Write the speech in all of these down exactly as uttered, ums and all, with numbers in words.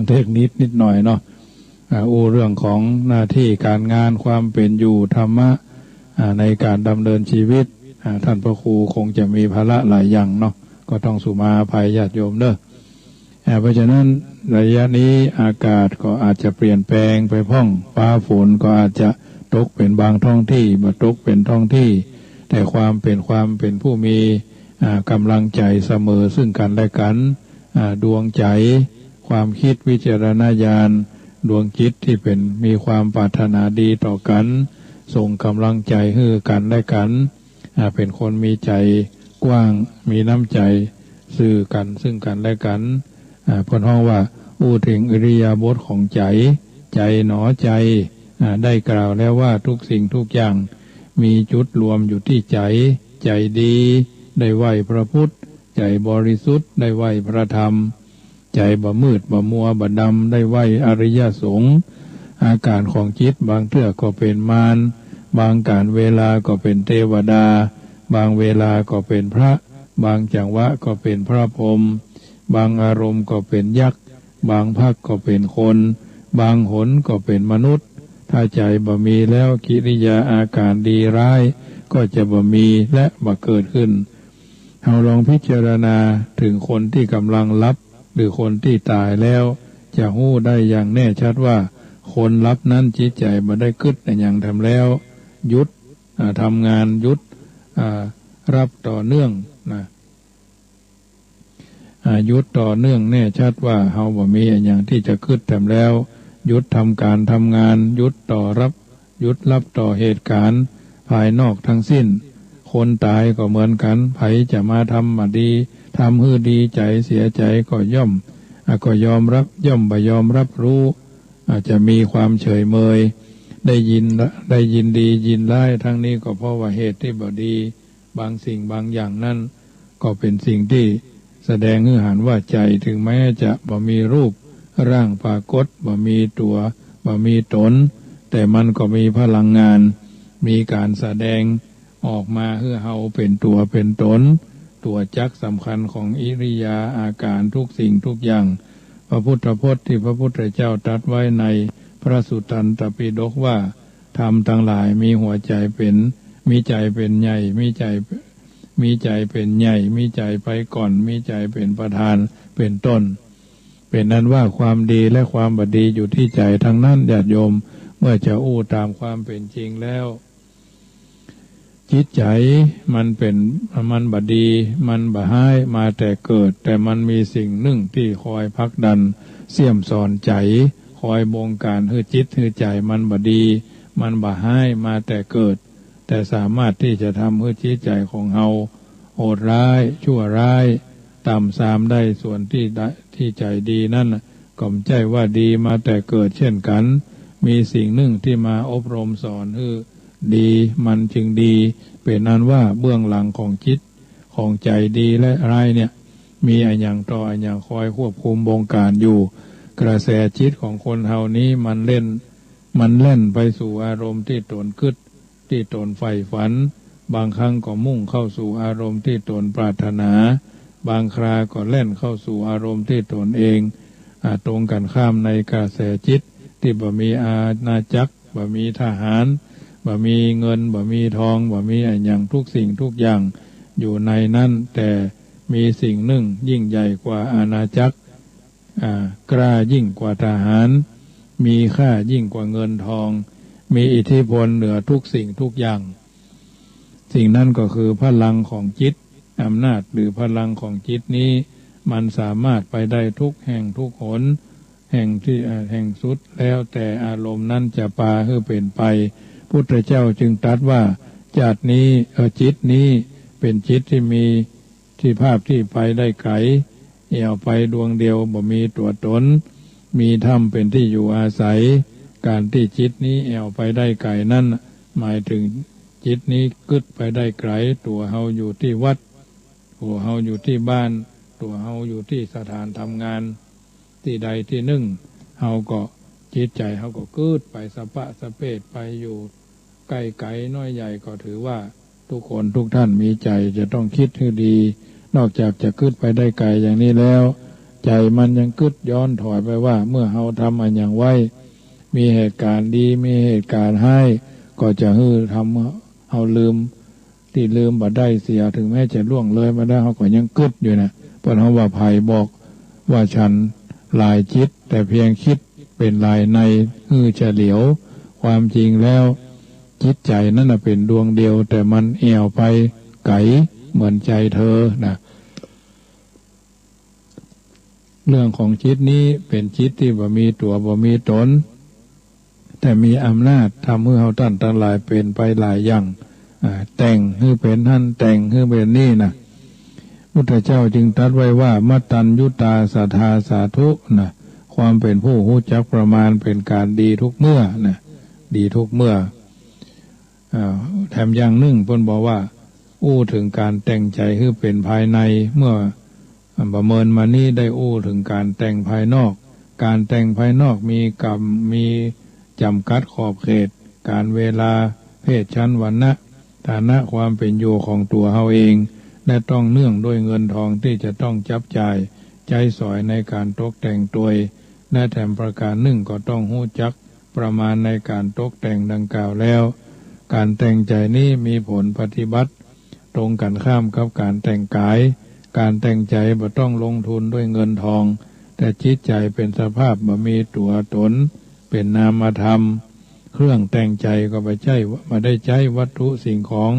เทคนิคนิดหน่อยเนาะ อ่า อู้เรื่องของหน้าตี้ก๋านงาน ความเป๋นอยู่ ธรรมะ อ่า ในก๋านดำเนินจีวิต อ่า ต้านพระครูคงจะมีภาระหลายอย่างเนาะ ก็ต้องสุมาอภัยญาติโยมเน้อ อ่า เพราะฉะนั้นระยะนี้อากาศก็อาจจะเปลี่ยนแปลงไปพ่อง ฟ้าฝนก็อาจจะตกเป๋นบางท้องตี้ บ่ตกเป๋นท้องตี้ แต่ความเป๋น ความเป๋นผู้มี อ่า ก๋ำลังใจ๋เสมอซึ่งกั๋นและกั๋น อ่า ดวงใจ๋ ความกึ๊ด วิจารณญาณ ดวงจิตตี้เป๋น มีความปรารถนาดีต่อกั๋น ส่งก๋ำลังใจ๋หื้อกั๋นและกั๋น อ่า เป๋นคนมีใจ๋กว้าง มีน้ำใจ๋ซื่อกั๋นซึ่งกั๋นและกั๋น อ่า เปิ้นฮ้องว่า อู้เถิงอิริยาบถของใจ๋ ใจ๋หนอใจ๋ อ่า ได้กล่าวแล้วว่าทุกสิ่งทุกอย่างมีจุดรวมอยู่ตี้ใจ๋ ใจ๋ดีได้ไหว้พระพุทธ ใจ๋บริสุทธิ์ได้ไหว้พระธรรม ใจ๋บ่มืดบ่มัวบ่ดำได้ไหว้อริยสงฆ์ อาก๋านของจิตบางเตื้อก็เป๋นมาร บางก๋านเวลาก็เป๋นเตวดา บางเวลาก็เป๋นพระ บางจังหวะก็เป๋นพระพรหม บางอารมณ์ก็เป๋นยักษ์ บางพักก็เป๋นคน บางหนก็เป๋นมนุษย์ ถ้าใจ๋บ่มีแล้ว กิริยาอาก๋านดีร้ายก็จะบ่มีและบ่เกิดขึ้น เฮาลองพิจารณาเถิงคนตี้ก๋ำลังหลับ หรือคนตี้ต๋ายแล้ว จะฮู้ได้อย่างแน่ชัดว่า คนหลับนั้นจิตใจ๋บ่ได้กึ๊ดอะหยังแถมแล้ว หยุด อ่า ทำงาน หยุด อ่า หลับต่อเนื่องนะ อ่า หยุดต่อเนื่อง แน่ชัดว่าเฮาบ่มีอะหยังตี้จะกึ๊ดแถมแล้ว หยุดทำก๋านทำงาน หยุดต่อหลับ หยุดหลับต่อเหตุก๋ารณ์ภายนอกทั้งสิ้น คนต๋ายก็เหมือนกั๋น ใผจะมาทำบ่ดี ทำหื้อดีใจ๋เสียใจ๋ก็ย่อม อ่า ก็ยอมรับ ย่อมบ่ยอมรับรู้ อาจจะมีความเฉยเมย ได้ยิน ได้ยินดียินร้าย ทั้งนี้ก็เพราะว่าเหตุตี้บ่ดี บางสิ่งบางอย่างนั้น ก็เป๋นสิ่งตี้แสดงหื้อหันว่าใจ๋ เถิงแม้จะบ่มีรูปร่างปรากฏ บ่มีตั๋ว บ่มีต๋น แต่มันก็มีพลังงาน มีก๋านแสดงออกมาหื้อเฮาเป๋นตั๋วเป๋นต๋น ตั๋วจักสำคัญของอิริยาอาก๋านทุกสิ่งทุกอย่าง พระพุทธพจน์ตี้พระพุทธเจ้าตรัสไว้ในพระสุตตันตปิฎกว่า ธรรมตังหลายมีหัวใจ๋เป๋น มีใจ๋เป๋นใหญ่ มีใจ๋ มีใจ๋เป๋นใหญ่ มีใจ๋ไปก่อน มีใจ๋เป๋นประธาน เป๋นต้น เป๋นอันว่าความดีและความบ่ดีอยู่ตี้ใจ๋ตังนั้น ญาติโยม เมื่อจะอู้ต๋ามความเป๋นจริงแล้ว จิตใจ๋มันเป๋น มันบ่ดี มันบ่ฮ้ายมาแต่เกิด แต่มันมีสิ่งนึ่งตี้คอยผลักดัน เสี้ยมสอนใจ๋ คอยบงก๋านหื้อจิตหื้อใจ๋มันบ่ดี มันบ่ฮ้ายมาแต่เกิด แต่สามารถตี้จะทำหื้อจิตใจ๋ของเฮาโหดร้าย ชั่วร้าย ต่ำซามได้ ส่วนตี้ได้ ตี้ใจ๋ดีนั้นน่ะ ก็บ่ใจ้ว่าดีมาแต่เกิดเช่นกั๋น มีสิ่งนึ่งตี้มาอบรมสอนหื้อดี มันจึงดี เป๋นอันว่าเบื้องหลังของจิต ของใจ๋ดีและร้ายเนี่ย มีอะหยังต่ออะหยังคอยควบคุมบงก๋านอยู่ กระแสจิตของคนเฮานี้มันเล่น มันแล่นไปสู่อารมณ์ตี้ต๋นกึ๊ด ตี้ต๋นใฝ่ฝัน บางครั้งก็มุ่งเข้าสู่อารมณ์ตี้ต๋นปรารถนา บางคราก็แล่นเข้าสู่อารมณ์ตี้ต๋นเอง อ่า ตรงกั๋นข้ามในกระแสจิตตี้บ่มีอาณาจักร บ่มีทหาร บ่มีเงิน บ่มีทอง บ่มีอะหยัง ทุกสิ่งทุกอย่างอยู่ในนั้น แต่มีสิ่งนึ่งยิ่งใหญ่กว่าอาณาจักร อ่า กล้ายิ่งกว่าทหาร มีค่ายิ่งกว่าเงินทอง มีอิทธิพลเหนือทุกสิ่งทุกอย่าง สิ่งนั้นก็คือพลังของจิต อำนาจหรือพลังของจิตนี้ มันสามารถไปได้ทุกแห่งทุกหน แห่งที่ เอ่อ แห่งสุด แล้วแต่อารมณ์นั้นจะปาหื้อเป๋นไป พุทธเจ้าจึงตรัสว่า จาตินี้ เอ่อ จิตนี้เป๋นจิตตี้มี ตี้ภาพตี้ไปได้ไก๋ แอ่วไปดวงเดียว บ่มีตั๋วต๋น มีถ้ำเป๋นตี้อยู่อาศัย ก๋านตี้จิตนี้แอ่วไปได้ไก๋นั้น หมายเถิงจิตนี้กึ๊ดไปได้ไก๋ ตั๋วเฮาอยู่ตี้วัด ตั๋วเฮาอยู่ตี้บ้าน ตั๋วเฮาอยู่ตี้สถานทำงาน ตี้ใดตี้นึ่ง เฮาก็ จิตใจ๋เฮาก็กึ๊ดไปสะปะสะเปดไปอยู่ ใก้ไก๋น้อยใหญ่ ก็ถือว่าทุกคนทุกท่านมีใจ๋จะต้องกึ๊ดหื้อดี นอกจากจะกึ๊ดไปได้ไก๋อย่างนี้แล้ว ใ ใจ๋มันยังกึ๊ดย้อนถอยไปว่า เมื่อเฮาทำอะหยังไว้ มีเหตุก๋ารณ์ดี มีเหตุก๋ารณ์ฮ้าย ก็จะหื้อทำเฮาลืม ตี้ลืมบ่ได้เสีย เถิงแม้จะล่วงเลยมาแล้ว เฮาก็ยังกึ๊ดอยู่นะ เปิ้นเฮาว่าไผบอกว่าฉันหลายจิต แต่เพียงคิดเป๋นหลายใน หื้อเฉลียว ความจริงแล้ว จิตใจ๋นั้นน่ะเป๋นดวงเดียว แต่มันแอ่วไปไก๋เหมือนใจ๋เธอนะ เรื่องของจิตนี้เป๋นจิตตี้บ่มีตั๋วบ่มีตน แต่มีอำนาจทำหื้อเฮาต้านตังหลายเป๋นไปหลายอย่าง อ่า แต่งหื้อเป๋นหั้น แต่งหื้อเป๋นนี่นะ พุทธเจ้าจึงตรัสไว้ว่า มัตตัญญุตาสัทธาสาธุนะ ความเป๋นผู้ฮู้จักประมาณเป๋นก๋านดีทุกเมื่อนะ ดีทุกเมื่อ อ่า แถมอย่างนึ่งเปิ้นบอกว่า อู้เถิงก๋านแต่งใจ๋หื้อเป๋นภายใน เมื่อประเมินมานี้ได้อู้เถิงก๋านแต่งภายนอก ก๋านแต่งภายนอกมีกำ มีจ๋ำกัดขอบเขต ก๋าลเวลา เพศ ชั้น วรรณะ ฐานะความเป๋นอยู่ของตั๋วเฮาเอง และต้องเนื่องด้วยเงินทองตี้จะต้องจับจ่ายใจ๊สอยในก๋านตกแต่งตวย และแถมประก๋านนึ่งก็ต้องฮู้จักประมาณในก๋านตกแต่งดังกล่าวแล้ว ก๋านแต่งใจ๋นี้มีผลปฏิบัติตรงกั๋นข้ามกับก๋านแต่งก๋าย ก๋านแต่งใจ๋บ่ต้องลงทุนด้วยเงินทอง แต่จิตใจ๋เป๋นสภาพบ่มีตั๋วตน เป๋นนามธรรม เครื่องแต่งใจ๋ก็บ่ใจ้ บ่ได้ใจ๊วัตถุสิ่งของ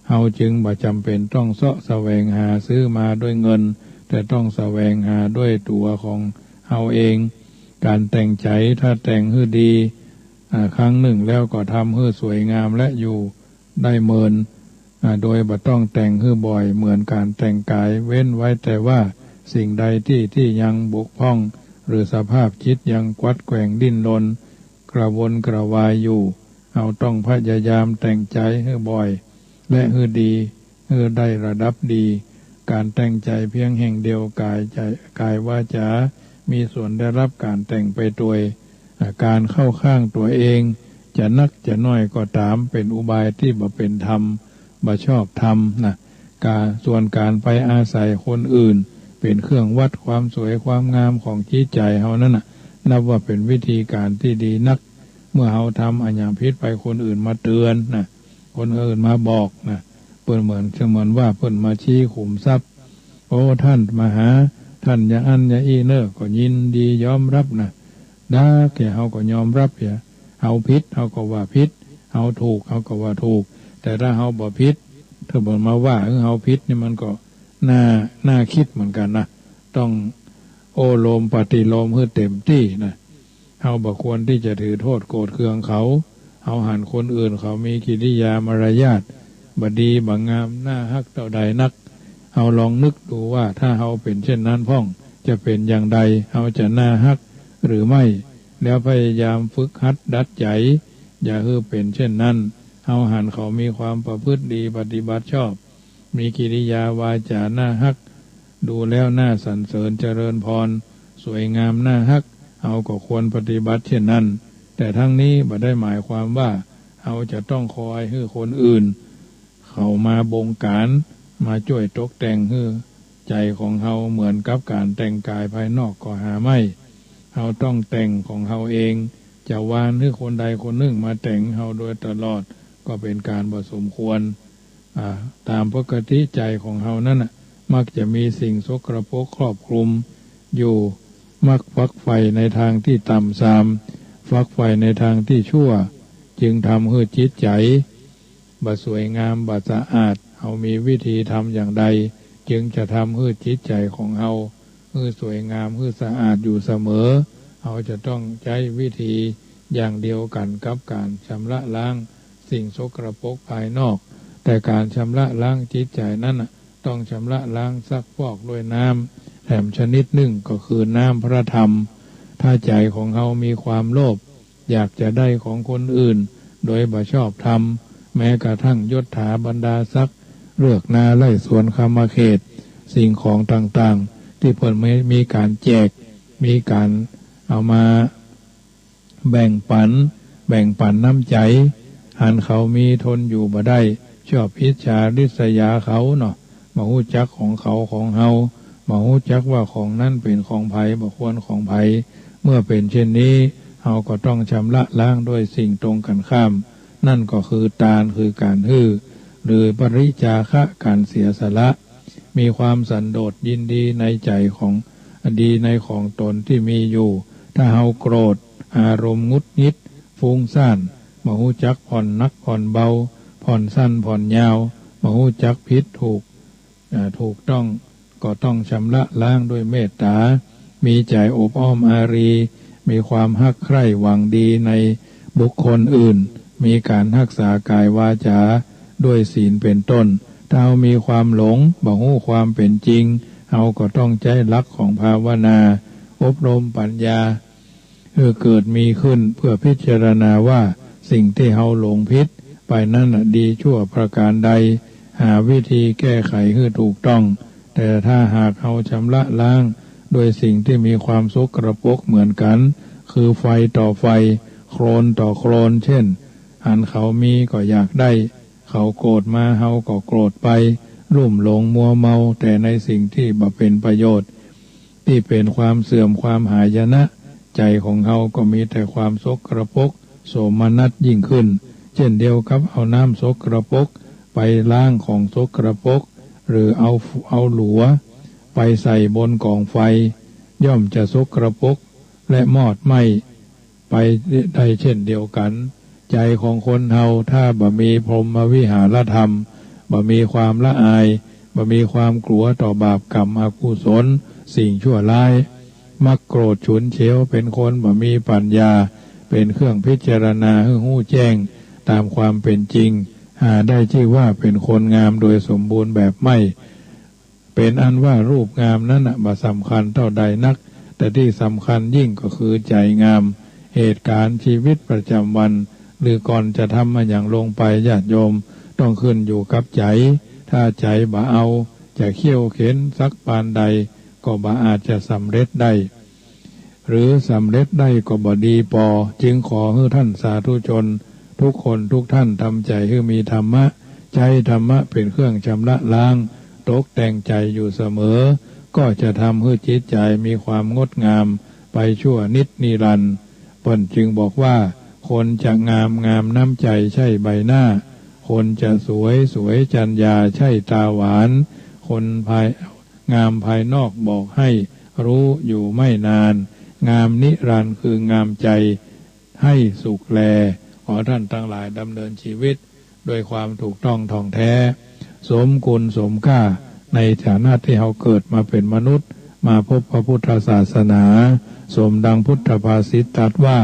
เฮาจึงบ่จ๋ำเป๋นต้องเซาะแสวงหาซื้อมาด้วยเงิน แต่ต้องแสวงหาด้วยตั๋วของเฮาเอง ก๋านแต่งใจ๋ถ้าแต่งหื้อดี อ่า ครั้งนึ่งแล้วก็ทำหื้อสวยงามและอยู่ได้เมิน อ่า โดยบ่ต้องแต่งหื้อบ่อยเหมือนก๋านแต่งก๋าย เว้นไว้แต่ว่าสิ่งใดตี้ ตี้ยังบกพร่อง หรือสภาพจิตยังกวัดแกว่งดิ้นรน กระวนกระวายอยู่ เฮาต้องพยายามแต่งใจ๋หื้อบ่อย และหื้อดี หื้อได้ระดับดี ก๋านแต่งใจ๋เพียงแห่งเดียว ก๋ายใจ๋ ก๋ายวาจา มีส่วนได้ฮับก๋านแต่งไปตวย อาก๋านเข้าข้างตั๋วเอง จะนักจะน้อยก็ต๋าม เป๋นอุบายตี้บ่เป๋นธรรม บ่ชอบธรรมนะ ก๋า ส่วนก๋านไปอาศัยคนอื่น เป๋นเครื่องวัดความสวยความงามของจิตใจ๋เฮานั้นน่ะ นับว่าเป๋นวิธีก๋านตี้ดีนัก เมื่อเฮาทำอะหยังผิดไป คนอื่นมาเตือนนะ คนอื่นมาบอกนะ เปิ้นเหมือน เสมือนว่าเปิ้นมาชี้ขุมทรัพย์ โอ้ ท่านมาหา ท่านอย่างอั้นอย่างอี้เน่อ ก็ยินดียอมฮับนะ ดาแก่เฮาก็ยอมฮับเหีย เฮาผิด เฮาก็ว่าผิด เฮาถูก เฮาก็ว่าถูก แต่ถ้าเฮาบ่ผิด ถ้าเปิ้นมาว่าหื้อเฮาผิดนี่ มันก็น่า น่าคิดเหมือนกั๋นนะ ต้องโอ้โลมปฏิโลมหื้อเต๋มตี้นะ เฮาบ่ควรตี้จะถือโต้ษโกรธเคืองเขา เฮาหันคนอื่นเขามีกิริยามารยาทบ่ดีบ่งาม น่าฮักเต้าใดนัก เฮาลองนึกดูว่าถ้าเฮาเป๋นเช่นนั้นพ่อง จะเป๋นอย่างใด เฮาจะน่าฮักหรือไม่ แล้วพยายามฝึกหัดดัดใจ๋ อย่าหื้อเป๋นเช่นนั้น เฮาหันเขามีความประพฤติดี ปฏิบัติชอบ มีกิริยาวาจ๋าน่าฮัก ดูแล้วน่าสรรเสริญเจริญพร สวยงามน่าฮัก เฮาก็ควรปฏิบัติเช่นนั้น แต่ทั้งนี้บ่ได้หมายความว่าเฮาจะต้องคอยหื้อคนอื่นเขามาบงก๋าน มาจ้วยตกแต่งหื้อใจ๋ของเฮาเหมือนกับก๋านแต่งก๋ายภายนอกก็หาไม่ เฮาต้องแต่งของเฮาเอง จะวานหื้อคนใดคนนึ่งมาแต่งเฮาโดยตลอด ก็เป๋นก๋านบ่สมควร อ่า ต๋ามปกติใจ๋ของเฮานั้นน่ะ มักจะมีสิ่งสกปรกครอบคลุมอยู่ มักฝักใฝ่ในตางตี้ต่ำซาม ฝักใฝ่ในตางตี้ชั่ว จึงทำหื้อจิตใจ๋บ่สวยงาม บ่สะอาด เฮามีวิธีทำอย่างใด จึงจะทำหื้อจิตใจ๋ของเฮา หื้อสวยงาม หื้อสะอาดอยู่เสมอ เฮาจะต้องใจ๊วิธีอย่างเดียวกั๋นกับก๋านชำระล้างสิ่งสกปรกภายนอก แต่ก๋านชำระล้างจิตใจ๋นั้นน่ะ ต้องชำระล้างซักฟอกด้วยน้ำ แถมชนิดนึ่งก็คือน้ำพระธรรม ถ้าใจ๋ของเฮามีความโลภ อยากจะได้ของคนอื่นโดยบ่ชอบธรรม แม้กระทั่งยศถาบรรดาศักดิ์ เรือกนาไร่สวนคัมภเขต สิ่งของต่างๆ ตี้เปิ้นมี มีก๋านแจก มีก๋านเอามาแบ่งปั๋น แบ่งปั๋นน้ำใจ๋ หันเขามีทนอยู่บ่ได้ ชอบอิจฉาริษยาเขาเนาะ บ่ฮู้จักของเขาของเฮา บ่ฮู้จักว่าของนั้นเป๋นของใผ บ่ควรของใผ เมื่อเป๋นเช่นนี้ เฮาก็ต้องชำระล้างด้วยสิ่งตรงกันข้าม นั่นก็คือตาน คือก๋านหื้อ หรือปริจจาคะ ก๋านเสียสละ มีความสันโดษยินดีในใจ๋ของ ดีในของตนตี้มีอยู่ ถ้าเฮาโกรธ อารมณ์หงุดหงิด ฟุ้งซ่าน บ่ฮู้จักผ่อนหนักผ่อนเบา ผ่อนสั้นผ่อนยาว บ่ฮู้จักผิดถูก อ่า ถูกต้อง ก็ต้องชำระล้างด้วยเมตต๋า มีใจ๋อบอ้อมอารี มีความฮักใคร่หวังดีในบุคคลอื่น มีก๋านฮักษากายวาจาด้วยศีลเป๋นต้น ถ้าเฮามีความหลง บ่ฮู้ความเป๋นจริง เฮาก็ต้องใจ๊หลักของภาวนา อบรมปัญญา หื้อเกิดมีขึ้น เพื่อพิจารณาว่าสิ่งตี้เฮาหลงผิดไปนั้นน่ะ ดีชั่วประก๋านใด หาวิธีแก้ไขหื้อถูกต้อง แต่ถ้าหากเฮาชำระล้างด้วยสิ่งตี้มีความสกปรกเหมือนกั๋น คือไฟต่อไฟ โคลนต่อโคลน เช่น หันเขามีก็อยากได้ เขาโกรธมาเฮาก็โกรธไป ลุ่มหลงมัวเมาแต่ในสิ่งตี้บ่เป๋นประโยชน์ ตี้เป๋นความเสื่อมความหายนะ ใจ๋ของเฮาก็มีแต่ความสกปรก โสมนัสยิ่งขึ้น เช่นเดียวกับเอาน้ำสกปรกไปล้างของสกปรก หรือเอา เอาหลัวไปใส่บนก๋องไฟ ย่อมจะสกปรกและมอดไหม้ ไปได้เช่นเดียวกั๋น ใจ๋ของคนเฮาถ้าบ่มีพรหมวิหารธรรม บ่มีความละอาย บ่มีความกลัวต่อบาปกรรมอกุศล สิ่งชั่วร้าย มักโกรธฉุนเฉียว เป๋นคนบ่มีปัญญา เป๋นเครื่องพิจารณาหื้อฮู้แจ้งต๋ามความเป๋นจริง หาได้จื้อว่าเป๋นคนงามโดยสมบูรณ์แบบไม่ เป๋นอันว่ารูปงามนั้นน่ะบ่สำคัญเต้าใดนัก แต่ตี้สำคัญยิ่งก็คือใจ๋งาม เหตุก๋ารณ์ชีวิตประจ๋ำวัน หรือก่อนจะทำอะหยังลงไป ญาติโยมต้องขึ้นอยู่กับใจ๋ ถ้าใจ๋บ่เอา จะเคี่ยวเข็ญสักปานใด ก็บ่อาจจะสำเร็จได้ หรือสำเร็จได้ก็บ่ดีปอ จึงขอหื้อท่านสาธุชนทุกคนทุกท่านทำใจ๋หื้อมีธรรมะ ใจ๊ธรรมะเป๋นเครื่องชำระล้าง ตกแต่งใจ๋อยู่เสมอ ก็จะทำหื้อจิตใจ๋มีความงดงามไปชั่วนิจนิรันดร์ เปิ้นจึงบอกว่า คนจะงาม งามน้ำใจ๋ใช่ใบหน้า คนจะสวย สวยจรรยาใช่ต๋าหวาน คนภาย งามภายนอกบอกให้รู้อยู่ไม่นาน งามนิรันดร์คืองามใจ๋ให้สุขแล ขอท่านตังหลายดำเนินชีวิตด้วยความถูกต้องถ่องแท้ สมคุณสมค่า ในฐานะตี้เฮาเกิดมาเป๋นมนุษย์ มาพบพระพุทธศาสนา สมดังพุทธภาษิตตรัสว่า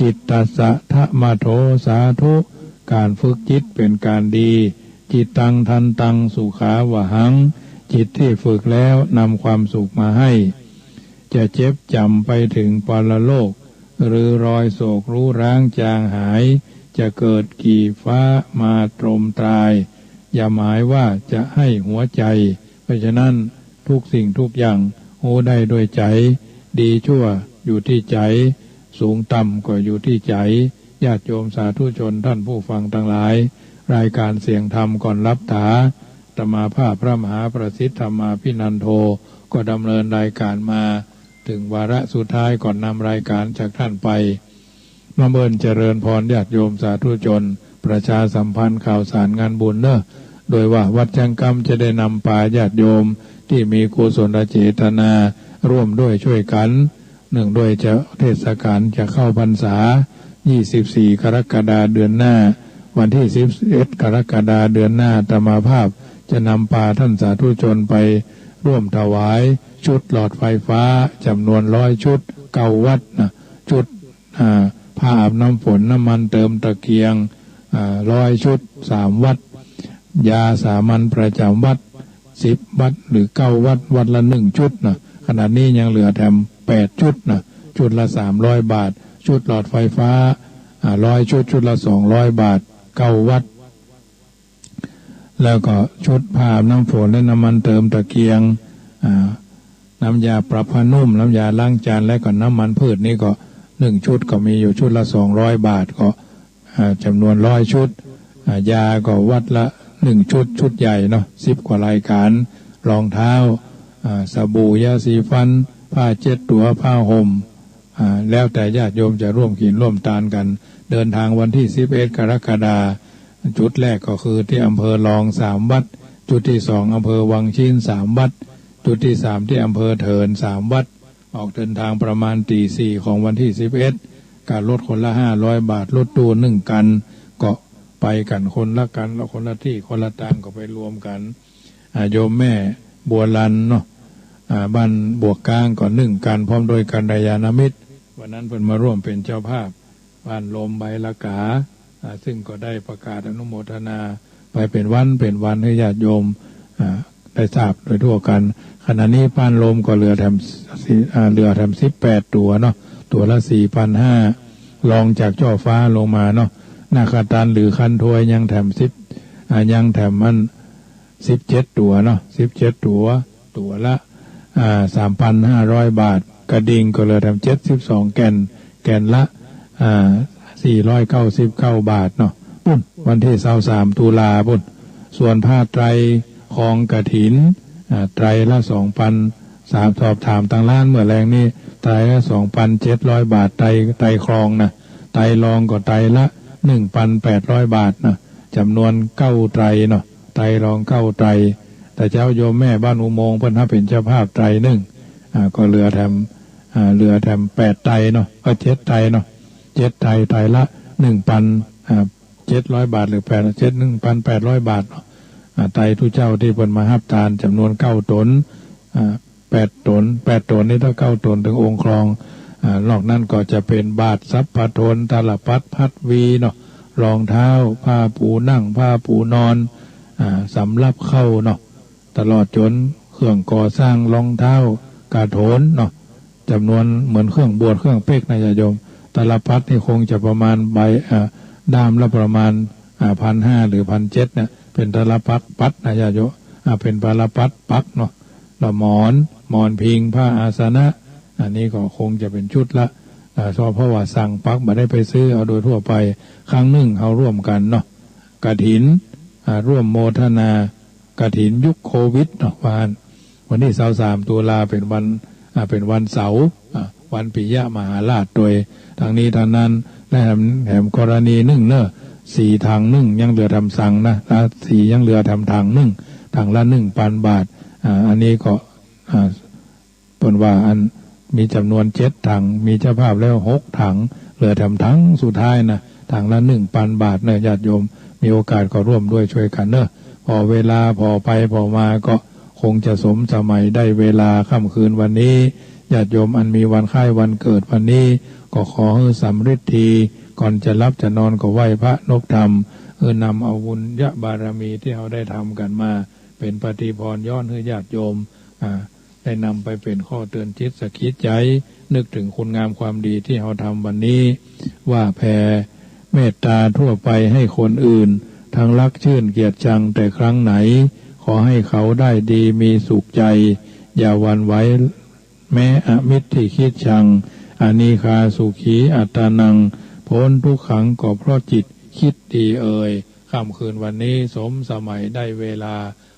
จิตตัสสะธรรมะโทสาธุ ก๋านฝึกจิตเป๋นก๋านดี จิตตังทันตังสุขาวหัง จิตตี้ฝึกแล้วนำความสุขมาให้ จะเจ็บจ๋ำไปถึงปรโลก หรือรอยโศกรู้ร้างจางหาย จะเกิดกี่ฟ้ามาตรมตราย อย่าหมายว่าจะให้หัวใจ๋ เพราะฉะนั้นทุกสิ่งทุกอย่างฮู้ได้ด้วยใจ๋ ดีชั่วอยู่ตี้ใจ๋ สูงต่ำก็อยู่ตี้ใจ๋ ญาติโยมสาธุชนท่านผู้ฟังตังหลาย รายก๋านเสียงธรรมก่อนหลับต๋า อาตมาภาพพระมหาประสิทธิ์ธรรมาภินันโท ก็ดำเนินรายก๋านมาเถิงวาระสุดท้ายก่อนนำรายก๋านจากท่านไป มาเมินเจริญพรญาติโยมสาธุชน ประชาสัมพันธ์ข่าวสารงานบุญเน่อ โดยว่าวัดจังกำจะได้นำปาญาติโยมตี้มีกุศลเจตนาร่วมด้วยช่วยกั๋น เนื่องด้วยจะเทศกาลจะเข้าพรรษา ยี่สิบสี่ กรกฎาคมเดือนหน้า วันตี้ สิบเอ็ด กรกฎาคมเดือนหน้า อาตมาภาพจะนำปาต้านสาธุชนไปร่วมถวายชุดหลอดไฟฟ้าจ๋ำนวนร้อยชุด เก้าวัดนะ ชุด อ่า ผ้าอาบน้ำฝน น้ำมันเติมตะเกียง อ่า ร้อยชุด สามวัด ยาสามัญประจ๋ำวัด สิบวัด หรือเก้าวัด วัดละหนึ่งชุดนะ ขนาดนี้ยังเหลือแถมแปดชุดนะ ชุดละสามร้อยบาท ชุดหลอดไฟฟ้า อ่า ร้อยชุด ชุดละสองร้อยบาท เก้าวัด แล้วก็ชุดผ้าอาบน้ำฝนและน้ำมันเติมตะเกียง อ่า น้ำยาปรับผ้านุ่ม น้ำยาล้างจาน และก็น้ำมันพืชนี่ก็หนึ่งชุดก็มีอยู่ชุดละสองร้อยบาท ก็ อ่า จ๋ำนวนร้อยชุด อ่า ยาก็วัดละหนึ่งชุด ชุดใหญ่เนาะ สิบกว่ารายก๋าน รองเท้า อ่า สบู่ ยาสีฟัน ผ้าเช็ดตั๋ว ผ้าห่ม อ่า แล้วแต่ญาติโยมจะร่วมกิ๋นร่วมตานกั๋น เดินตางวันตี้สิบเอ็ดกรกฎาคม จุดแรกก็คือตี้อำเภอลองสามวัด จุดตี้สองอำเภอวังชิ้นสามวัด จุดตี้สามตี้อำเภอเถินสามวัด ออกเดินตางประมาณตี๋สี่ของวันตี้สิบเอ็ด กั๋นรถคนละห้าร้อยบาท รถตู้นึ่งกั๋น ก็ไปกั๋นคนละกั๋น แล้วคนละตี้คนละตางก็ไปรวมกั๋น อ่า โยมแม่บัวลันเนาะ อ่า บ้านบวกกลางก็นึ่งกั๋นพร้อมโดยกัลยาณมิตร วันนั้นเปิ้นมาร่วมเป๋นเจ้าภาพ บ้านโลมใบละกา อ่า ซึ่งก็ได้ประกาศอนุโมทนาไปเป๋นวันเป๋นวันหื้อญาติโยม อ่า ได้ทราบโดยทั่วกั๋น ขณะนี้บ้านโลมก็เหลือแถมสี่ อ่า เหลือแถมสิบแปดตั๋วเนาะ ตั๋วละสี่ปันห้า รองจากจ้อฟ้าลงมาเนาะ นาคาตันหรือคันทวยยังแถมสิบ อ่า ยังแถมอัน สิบเจ็ดตั๋วเนาะ สิบเจ็ดตั๋ว ตั๋วละ อ่า สามปันห้าร้อยบาท กระดิ่งก็เหลือแถมเจ็ดสิบสองแก่น แก่นละ อ่า สี่ร้อยเก้าสิบเก้าบาทเนาะ ปุ้น วันตี้ซาวสามตุลาปุ้น ส่วนผ้าไตรคองกฐิน อ่า ไตรละสองปัน สาม สอบถามตางร้านเมื่อแลงนี้ ไตรละสองปันเจ็ดร้อยบาท ไตร ไตรคองนะ ไตรรองก็ไตรละหนึ่งปันแปดร้อยบาทนะ จ๋ำนวนเก้าไตรเนาะ ไตรรองเก้าไตร แต่เจ้าโยมแม่บ้านอุโมงค์เปิ้นฮับเป๋นเจ้าภาพไตรนึ่ง อ่า ก็เหลือแถม อ่า เหลือแถมแปดไตรเนาะ ก็เจ็ดไตรเนาะ เจ็ดไตร ไตรละหนึ่งปัน อ่า เจ็ดร้อยบาท หรือแปด เจ็ด หนึ่งปันแปดร้อยบาทเนาะ อ่า ไตรตุ๊เจ้าตี้เปิ้นมาฮับตานจ๋ำนวนเก้าต๋น อ่า แปดต๋น แปดต๋นนี้ถ้าเก้าต๋นเถิงองค์ครอง อ่า นอกนั้นก็จะเป๋นบาตรสัพพะทน ตาลปัตร พัดวีเนาะ รองเท้า ผ้าปูนั่ง ผ้าปูนอน อ่า สำรับเข้าเนาะ ตลอดจ๋นเครื่องก่อสร้าง รองเท้า กระโถนเนาะ จ๋ำนวนเหมือนเครื่องบวช เครื่องเป๊กนะญาติโยม ตาลปัตรนี่คงจะประมาณใบ อ่า ด้ามละประมาณ อ่า ปันห้าหรือปันเจ็ดเนี่ย เป๋นตาลปัตรปัตรนะญาติโยม อ่า เป๋นตาลปัตรปัตรเนาะ แล้วหมอน หมอนพิง ผ้าอาสนะ อันนี้ก็คงจะเป๋นชุดละ อ่า เพราะว่าสั่งปัก บ่ได้ไปซื้อเอาโดยทั่วไป ครั้งนึ่งเฮาร่วมกั๋นเนาะ กฐิน อ่า ร่วมโมทนา กฐินยุคโควิดเนาะ ว่าอั้น วันตี้ซาวสามตุลาเป๋นวัน อ่า เป๋นวันเสาร์ อ่า วันปิยมหาราชโดย ตังนี้ตังนั้น และแถม แถมกรณีนึ่งเนาะ สี๋ถังนึ่งยังเหลือแถมสังนะ และสี๋ยังเหลือแถมถังนึ่ง ถังละหนึ่งปันบาท อ่า อันนี้ก็ อ่า เปิ้นว่าอันมีจ๋ำนวนเจ็ดถัง มีเจ้าภาพแล้วหกถัง เหลือแถมถังสุดท้ายนะ ถังละหนึ่งปันบาทเนาะ ญาติโยม มีโอกาสก็ร่วมด้วยช่วยกั๋นเนาะ ผ่อเวลาผ่อไปผ่อมาก็คงจะสมสมัยได้เวลา ค่ำคืนวันนี้ ญาติโยมอันมีวันคล้ายวันเกิดวันนี้ ก็ขอหื้อสำริดที ก่อนจะหลับจะนอนก็ไหว้พระนบธรรม หื้อนำเอาบุญญาบารมีตี้เฮาได้ทำกั๋นมา เป๋นปฏิภาณย้อนหื้อญาติโยม อ่า ได้นำไปเป๋นข้อเตือนจิตสะกิดใจ๋ นึกเถิงคุณงามความดีตี้เฮาทำวันนี้ ว่าแผ่เมตตาทั่วไปให้คนอื่น ทั้งรักชื่นเกลียดชังแต่ครั้งไหน ขอให้เขาได้ดีมีสุขใจ๋ อย่าหวั่นไหวแม้อมิตรตี้คิดชัง อนีฆาสุขีอัตตานัง พ้นทุกขังก็เพราะจิตคิดดีเอ่ย ค่ำคืนวันนี้สมสมัยได้เวลา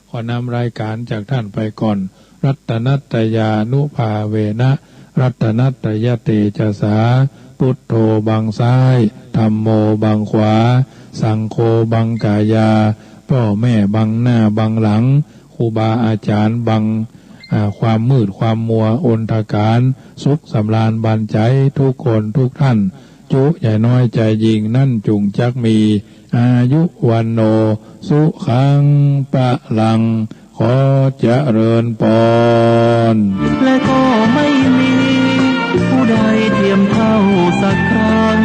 ขอนำรายการจากท่านไปก่อน รัตนัตตยานุภาเวนะ รัตนัตตยเตจสา พุทโธบังซ้าย ธัมโมบังขวา สังโฆบังก๋ายา ป้อแม่บังหน้าบังหลัง ครูบาอาจ๋ารย์บัง อ่า ความมืดความมัวอนทก๋าร สุขสำราญบานใจ๋กู้คนกู้ต้าน จุใหญ่น้อยใจ๋ยิ่งนั้นจุ่งจักมี อายุ วัณโณ สุขัง พลัง ขอเจริญปอน และก็ไม่มีผู้ใดเทียมเท่าสักครั้ง